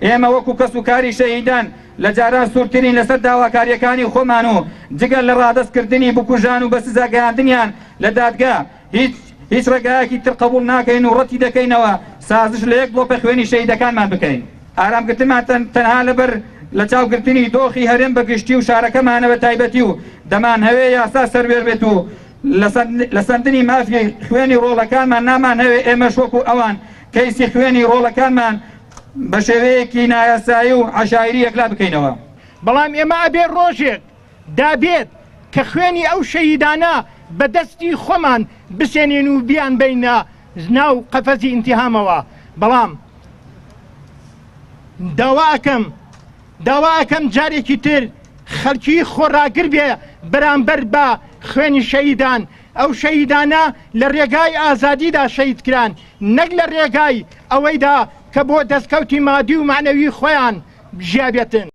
ئێمە وەکو کەس و کاری شەهیدان لە جاران سوورترین لەسەر داواکارییەکانی خۆمان و جگە لە ڕادەست کردنی بکوژان و بە سزا گەیاندنیان لە دادگا هیچ هیچ ڕێگایەکی تر قبوڵ ناکەین و ڕەتی دەکەینەوە سازش لە یەک دڵۆپە خوێنی شەهیدەکانمان بکەین. ئارامگرتنمان تەنها لەبەر لەچاوگرتنی دۆخی هەرێم بە گشتی و شارەکەمانە بە تایبەتی و دەمانهەوێ یاسا سەروێر بێت و لە سەندنی مافی خوێنی ڕۆڵەکانمان نامانهەوێ ئێمەش وەکو ئەوان کەیسی خوێنی ڕۆڵەکانمان بە شێوەیەکی نایاسایی و عەشایری یەکلا بکەینەوە. بەڵام ئێمە ئەبێ ڕۆژێک دابێت کە خوێنی ئەو شەهیدانە بە دەستی خۆمان بسێنین و بیانبەینە ناو قەفەزی ئینتیهامەوە، بەڵام داوا ئەکەم داوا ئەکەم جارێکی تر خەلکی خۆڕاگر بێ بەرامبەر بە خوێنی شەهیدان، ئەو شەهیدانە لە رێگای ئازادیدا شەهید کران نەک لە رێگای ئەوەیدا کە بۆ دەستکەوتی مادی و مەعنەوی خۆیان ژیابێتن.